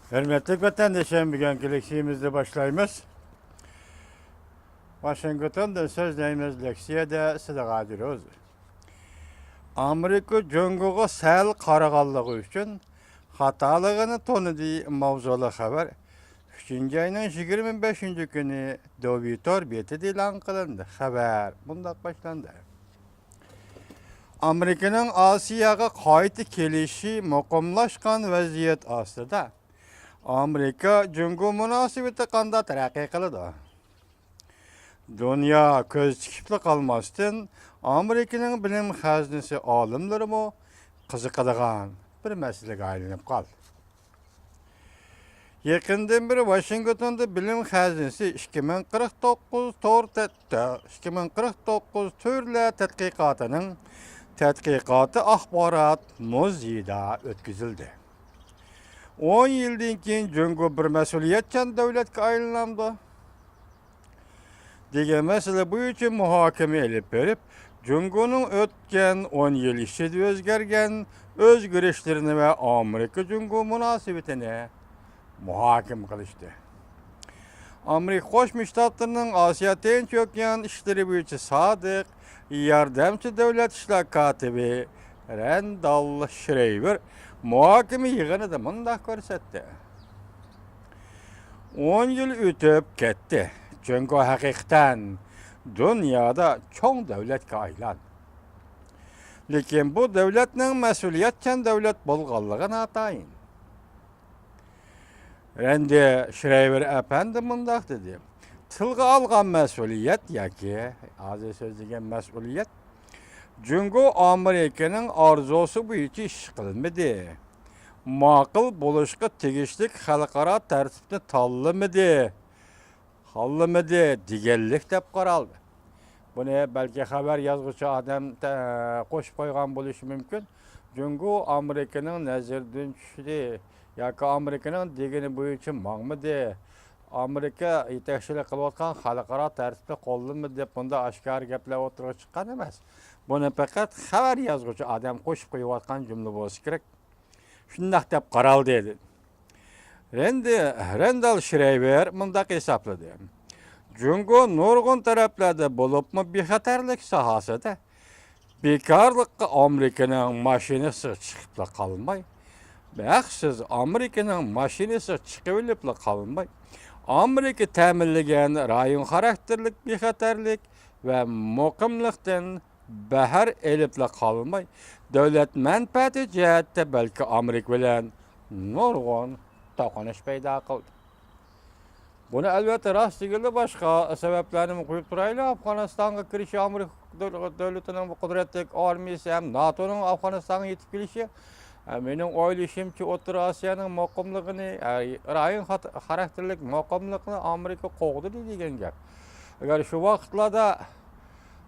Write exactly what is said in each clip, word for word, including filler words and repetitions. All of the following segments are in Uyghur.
ھۆرمەتلىك ۋەتەندىشىم، بۈگۈنكى لېكسىيىمىزنى باشلايمىز. ۋاشىنگتوندىن سۆزلەيمىز. لېكسىيەدە سىدىق ھاجىروز. ئامېرىكا جۇڭگوغا سەل قارىغانلىقى ئۈچۈن خاتالىقىنى تونۇدى ماۋزۇلۇق خەۋەر ئۈچىنچى ئاينىڭ يىگىرمە بەشىنچى كۈنى دوۋيتور بېتىدە ئېلان قىلىندى. خەۋەر مۇنداق باشلاندى. ئامېرىكىنىڭ ئاسىياغا قايتا كېلىشى مۇقىملاشقان ۋەزىيەت ئاستىدا، ئامېرىكا جۇڭگو مۇناسىۋىتى قانداق تەرەققىي قىلىدۇ؟ دۇنيا كۆز تىكىپلا قالماستىن، ئامېرىكىنىڭ بىلىم خەزىنىسى ئالىملىرىمۇ قىزىقىدىغان بىر مەسىلىگە ئايلىنىپ قالدى. يېقىندىن بېرى ۋاشىنگتوندا بىلىم خەزىنىسى ئىككى مىڭ قىرىق توققۇز تور تەت-، ئىككى مىڭ قىرىق توققۇز تۈرلەر تەتقىقاتىنىڭ تەتقىقاتى ئاخبارات مۇزېيىدا ئۆتكۈزۈلدى. ئون يىلدىن كېيىن جۇڭگو بىر مەسئۇلىيەتچان دۆلەتكە ئايلىنامدۇ؟ دېگەن مەسىلە بويىچە مۇھاكىمە ئېلىپ بېرىپ، جۇڭگونىڭ ئۆتكەن ئون يىل ئىچىدە ئۆزگەرگەن ئۆزگىرىشلىرىنى ۋە ئامېرىكا جۇڭگو مۇناسىۋىتىنى مۇھاكىمە قىلىشتى. ئامېرىكا قوشما شتاتلىرىنىڭ ئاسىيا تىنچ ئوكيان ئىشلىرى بويىچە سادىق ياردەمچى دۆلەت ئىشلار كاتىپى رەندال شرېيۋېر مۇھاكىمە يىغىنىدا مۇنداق كۆرسەتتى. ئون يىل ئۆتۈپ كەتتى. جۇڭگو ھەقىقەتەن دۇنيادا چوڭ دۆلەتكە ئايلاندى. لېكىن بۇ دۆلەتنىڭ مەسئۇلىيەتچان دۆلەت بولغانلىقى ناتايىن. رەندى شرېيۋېر ئەپەندى مۇنداق دېدى، تىلغا ئالغان مەسئۇلىيەت ياكى ھازىر سۆزلىگەن مەسئۇلىيەت جۇڭگو ئامېرىكىنىڭ ئارزۇسى بويىچە ئىش قىلمىدى. ماقۇل بولۇشقا تېگىشلىك خەلقئارا تەرتىپنى تاللىمىدى، تاللىمىدى دېگەنلىك دەپ قارالدى. بۇنى بەلكى خەۋەر يازغۇچى ئادەم تە-، قوشۇپ قويغان بولۇشى مۇمكىن. جۇڭگو ئامېرىكىنىڭ نەزىرىدىن چۈشتى ياكى ئامېرىكىنىڭ دېگىنى بويىچە ماڭمىدى. ئامېرىكا يېتەكچىلىك قىلىۋاتقان خەلقئارا تەرتىپنى قوللىمىدى دەپ بۇنداق ئاشكارا گەپلەر ئوتتۇرىغا چىققان ئەمەس. بۇنى پەقەت خەۋەر يازغۇچى ئادەم قوشۇپ قويۇۋاتقان جۈملە بولسا كېرەك. شۇنداق دەپ قارالدى. رەندى، رەندال شرېيۋېر مۇنداق ھېسابلىدى، جۇڭگو نۇرغۇن تەرەپلەردە، بولۇپمۇ بىخەتەرلىك ساھەسىدە بىكارلىققا ئامېرىكىنىڭ ماشىنىسىغا چىقىپلا قالماي، ھەقسىز ئامېرىكىنىڭ ماشىنىسىغا چىقىۋېلىپلا قالماي، ئامېرىكا تەمىنلىگەن رايون خاراكتېرلىك بىخەتەرلىك ۋە مۇقىملىقتىن بەھر ئېلىپلا قالماي، دۆلەت مەنپەئەتى جەھەتتە بەلكى ئامېرىكا بىلەن نۇرغۇن توقۇنۇش پەيدا قىلدى. بۇنى ئەلۋەتتە راست دېگىلى باشقا سەۋەبلەرنىمۇ قويۇپ تۇرايلى. ئافغانىستانغا كىرىشى ئامېرىكا دۆل-، دۆلىتىنىڭ بۇ قۇدرەتلىك ئارمىيىسى ھەم ناتونىڭ ئافغانىستانغا يېتىپ كېلىشى، ئە، مېنىڭ ئويلىشىمچە، ئوتتۇرا ئاسىيانىڭ مۇقىملىقىنى، ئە، رايون خات-، خاراكتېرلىك مۇقىملىقنى ئامېرىكا قوغدىدى دېگەن گەپ. ئەگەر شۇ ۋاقىتلاردا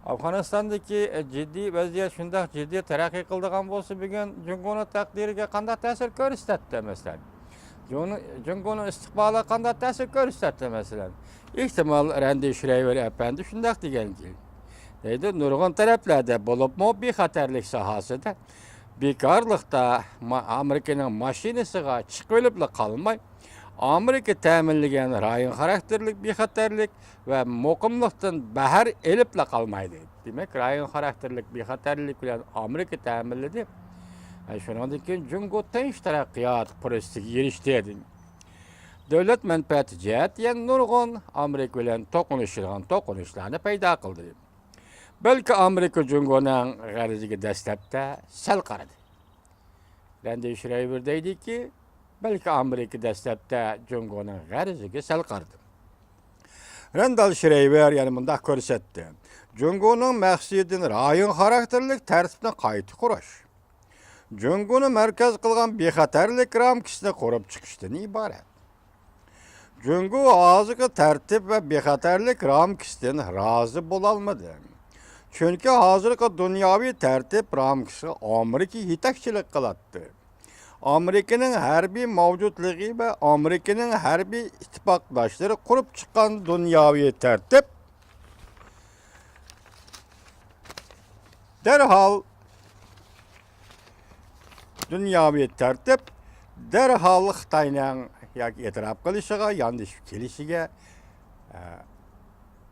ئافغانىستاندىكى جىددىي ۋەزىيەت شۇنداق جىددىي تەرەققىي قىلىدىغان بولسا، بۈگۈن جۇڭگونىڭ تەقدىرىگە قانداق تەسىر كۆرسىتەتتى، مەسىلەن؟ جۇڭ-، جۇڭگونىڭ ئىستىقبالىغا قانداق تەسىر كۆرسىتەتتى، مەسىلەن؟ ئېھتىمال، رەندى شرېيۋېر ئەپەندى شۇنداق دېگەن، دەيدۇ، نۇرغۇن تەرەپلەردە، بولۇپمۇ بىخەتەرلىك ساھەسىدە، بىكارلىقتا ما-، ئامېرىكىنىڭ ماشىنىسىغا چىقىۋېلىپلا قالماي، ئامېرىكا تەمىنلىگەن رايون خاراكتېرلىك بىخەتەرلىك ۋە مۇقىملىقتىن بەھر ئېلىپلا قالمايدۇ. دېمەك، رايون خاراكتېرلىك بىخەتەرلىك بىلەن ئامېرىكا تەمىنلىدى. ھە، شۇنىڭدىن كېيىن جۇڭگو تىنچ تەرەققىيات پۇرسىتىگە ئېرىشتى. دۆلەت مەنپەئەتى جەھەتتە يەنە نۇرغۇن ئامېرىكا بىلەن توقۇنۇشىدىغان توقۇنۇشلارنى پەيدا قىلدى. بەلكى ئامېرىكا جۇڭگونىڭ غەرىزىگە دەسلەپتە سەل قارىدى. رەندى شرېيۋېر دەيدىكى، بەلكى ئامېرىكا دەسلەپتە جۇڭگونىڭ غەرىزىگە سەل قارىدى. رەندال شرېيۋېر يەنە مۇنداق كۆرسەتتى، جۇڭگونىڭ مەقسىتى رايون خاراكتېرلىك تەرتىپنى قايتا قۇرۇش. جۇڭگونى مەركەز قىلغان بىخەتەرلىك رامكىسىنى قۇرۇپ چىقىشتىن ئىبارەت. جۇڭگو ھازىرقى تەرتىپ ۋە بىخەتەرلىك رامكىسىدىن رازى بولالمىدى. چۈنكى ھازىرقى دۇنياۋى تەرتىپ رامكىسىغا ئامېرىكا يېتەكچىلىك قىلاتتى. ئامېرىكىنىڭ ھەربىي مەۋجۇتلۇقى ۋە ئامېرىكىنىڭ ھەربىي ئىتتىپاقداشلىرى قۇرۇپ چىققان دۇنياۋى تەرتىپ دەرھال دۇنياۋى تەرتىپ دەرھال خىتاينىڭ ياكى ئېتىراپ قىلىشىغا، ياندىشىپ كېلىشىگە، ئە،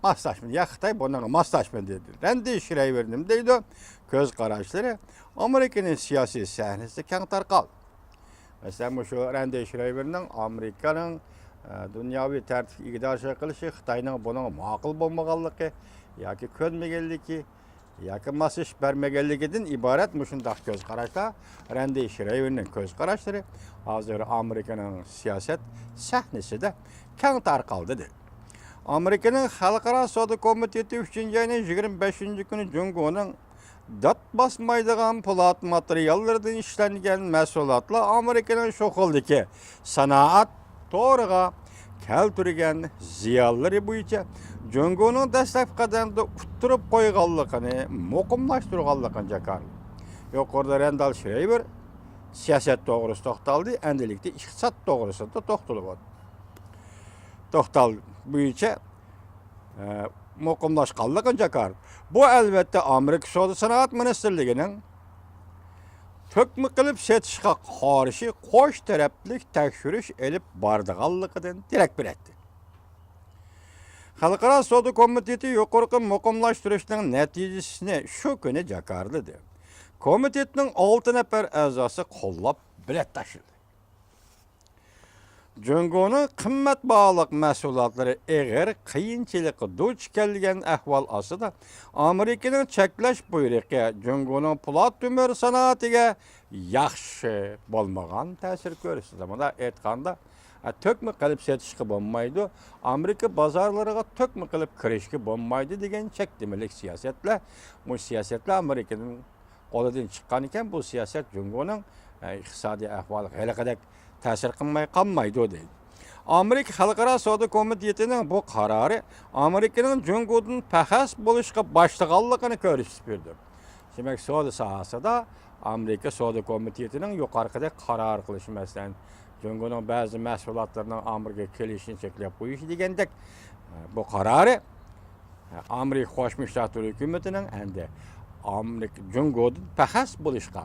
ماسلاشمىدى. يا خىتاي بۇنىڭغا ماسلاشمىدى. رەندى شرەيۋېر نېمە دەيدۇ؟ كۆز قاراشلىرى ئامېرىكىنىڭ سىياسىي سەھنىسىدە كەڭ تارقالدى. مەسىلەن، مۇشۇ رەندى شرەيۋېرنىڭ ئامېرىكىنىڭ، ئە، دۇنياۋى تەرتىپكە ئىگىدارچىلىق قىلىشى، خىتاينىڭ بۇنىڭغا ماقۇل بولمىغانلىقى ياكى كۆنمىگەنلىكى، ياكى ماسلىشىپ بەرمىگەنلىكىدىن ئىبارەت مۇشۇنداق كۆز قاراشلار، رەندى شرەيۋېرنىڭ كۆز قاراشلىرى ھازىر ئامېرىكىنىڭ سىياسەت سەھنىسىدە كەڭ تارقالدى، دېدى. ئامېرىكىنىڭ خەلقئارا سودا كومىتېتى ئۈچىنچى ئاينىڭ يىگىرمە بەشىنچى كۈنى جۇڭگونىڭ دات باسمايدىغان پولات ماتېرىياللىرىدىن ئىشلەنگەن مەھسۇلاتلار ئامېرىكىنىڭ شۇ خىلدىكى سانائەت تورىغا كەلتۈرگەن زىيانلىرى بويىچە جۇڭگونىڭ دەسلەپكى قەدەمدە ئۇتتۇرۇپ قويغانلىقىنى مۇقىملاشتۇرغانلىقىنى جاكارلىدى. يۇقىرىدا رەندال شرەيۋېر سىياسەت توغرىسىدا توختالدى، ئەمدىلىكتە ئىقتىساد توغرىسىدا توختىلىۋاتىدۇ. توختال بويىچە، ئە، مۇقىملاشقانلىقىنى جاكارلىدى. بۇ، ئەلۋەتتە، ئامېرىكا سودا سانائەت مىنىستىرلىكىنىڭ تۆكمە قىلىپ سېتىشقا قارشى قوش تەرەپلىك تەكشۈرۈش ئېلىپ بارىدىغانلىقىدىن دېرەك بېرەتتى. خەلقئارا سودا كومىتېتى يۇقىرىقى مۇقىملاشتۇرۇشنىڭ نەتىجىسىنى شۇ كۈنى جاكارلىدى. كومىتېتنىڭ ئالتە نەپەر ئەزاسى قوللاپ بېلەت تاشلىدى. جۇڭگونىڭ قىممەت باھالىق مەھسۇلاتلىرى ئېغىر قىيىنچىلىققا دۇچ كەلگەن ئەھۋال ئاستىدا، ئامېرىكىنىڭ چەكلەش بۇيرۇقى جۇڭگونىڭ پولات تۆمۈر سانائىتىگە ياخشى بولمىغان تەسىر كۆرسىتىدۇ. مۇنداق ئېيتقاندا، ئە، تۆكمە قىلىپ سېتىشقا بولمايدۇ. ئامېرىكا بازارلىرىغا تۆكمە قىلىپ كىرىشكە بولمايدۇ دېگەن چەكلىمىلىك سىياسەتلەر، مۇشۇ سىياسەتلەر ئامېرىكىنىڭ قولىدىن چىققانىكەن، بۇ سىياسەت جۇڭگونىڭ، ئە، ئىقتىسادىي ئەھۋالى ھېلىقىدەك تەسىر قىلماي قالمايدۇ، دەيدۇ. ئامېرىكا خەلقئارا سودا كومىتېتىنىڭ بۇ قارارى ئامېرىكىنىڭ جۇڭگودىن پەخەس بولۇشقا باشلىغانلىقىنى كۆرسىتىپ بېرىدۇ. دېمەك، سودا ساھەسىدە ئامېرىكا سودا كومىتېتىنىڭ يۇقىرىقىدەك قارار قىلىشى، مەسىلەن، جۇڭگونىڭ بەزى مەھسۇلاتلىرىنىڭ ئامېرىكىغا كېلىشىنى چەكلەپ قويۇشى دېگەندەك، بۇ قارارى ئامېرىكا قوشما شتاتلىرى ھۆكۈمىتىنىڭ ئەمدى ئامېرىكا جۇڭگودىن پەخەس بولۇشقا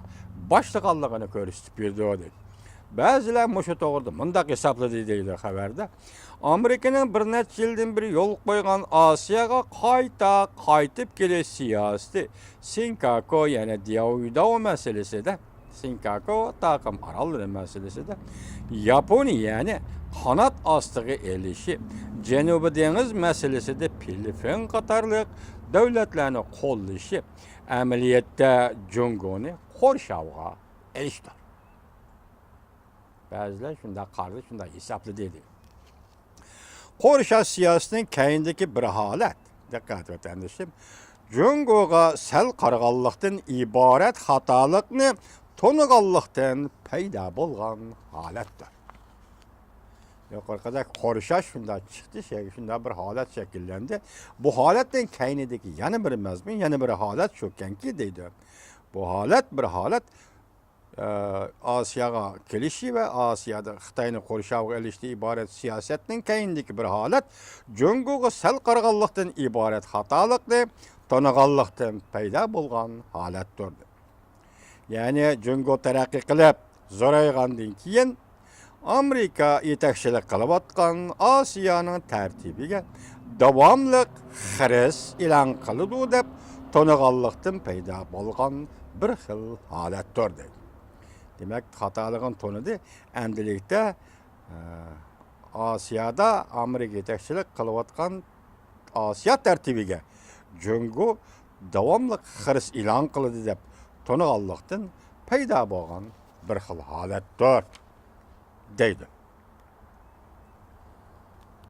باشلىغانلىقىنى كۆرسىتىپ بېرىدۇ، دېدى. بەزىلەر مۇشۇ توغرىدا مۇنداق ھېسابلىدى، دەيدۇ خەۋەردە. ئامېرىكىنىڭ بىر نەچچە يىلدىن بېرى يولغا قويغان ئاسىياغا قايتا قايتىپ كېلىش سىياسىتى، سىنكاكو، يەنى دياۋيۇداۋ مەسىلىسىدە، سىنكاكو تاقىم ئاراللىرى مەسىلىسىدە، ياپونىيەنى قانات ئاستىغا ئېلىشى، جەنۇبىي دېڭىز مەسىلىسىدە فىلىپپىن قاتارلىق دۆلەتلەرنى قوللىشى ئەمەلىيەتتە جۇڭگونى قورشاۋغا ئېلىشتۇر. بەزىلەر شۇنداق قارىدى، شۇنداق ھېسابلىدى، دېدى. قورشاش سىياسىتىنىڭ كەينىدىكى بىر ھالەت، دىققەت ۋەتەندىشىم، جۇڭگوغا سەل قارىغانلىقتىن ئىبارەت خاتالىقنى تونۇغانلىقتىن پەيدا بولغان ھالەتتۇر. يۇقىرىقىدەك قورشاش شۇنداق چىقتى، شەي-، شۇنداق بىر ھالەت شەكىللەندى. بۇ ھالەتنىڭ كەينىدىكى يەنە بىر مەزمۇن، يەنە بىر ھالەت شۇكەنكى، دەيدۇ. بۇ ھالەت بىر ھالەت ئاسىياغا كېلىشى ۋە ئاسىيادا خىتاينى قورشاۋغا ئېلىشتىن ئىبارەت سىياسەتنىڭ كەينىدىكى بىر ھالەت جۇڭگوغا سەل قارىغانلىقتىن ئىبارەت خاتالىقنى تونۇغانلىقتىن پەيدا بولغان ھالەتتۇر. يەنى جۇڭگو تەرەققىي قىلىپ زورايغاندىن كېيىن، ئامېرىكا يېتەكچىلىك قىلىۋاتقان ئاسىيانىڭ تەرتىپىگە داۋاملىق خىرىس ئېلان قىلىدۇ دەپ تونۇغانلىقتىن پەيدا بولغان بىر خىل ھالەتتۇر، دەيدۇ. دېمەك، خاتالىقىنى تونۇدى. ئەمدىلىكتە، ئە، ئاسىيادا ئامېرىكا يېتەكچىلىك قىلىۋاتقان ئاسىيا تەرتىپىگە جۇڭگو داۋاملىق خىرىس ئېلان قىلىدۇ دەپ تونۇغانلىقتىن پەيدا بولغان بىر خىل ھالەتتۇر، دەيدۇ.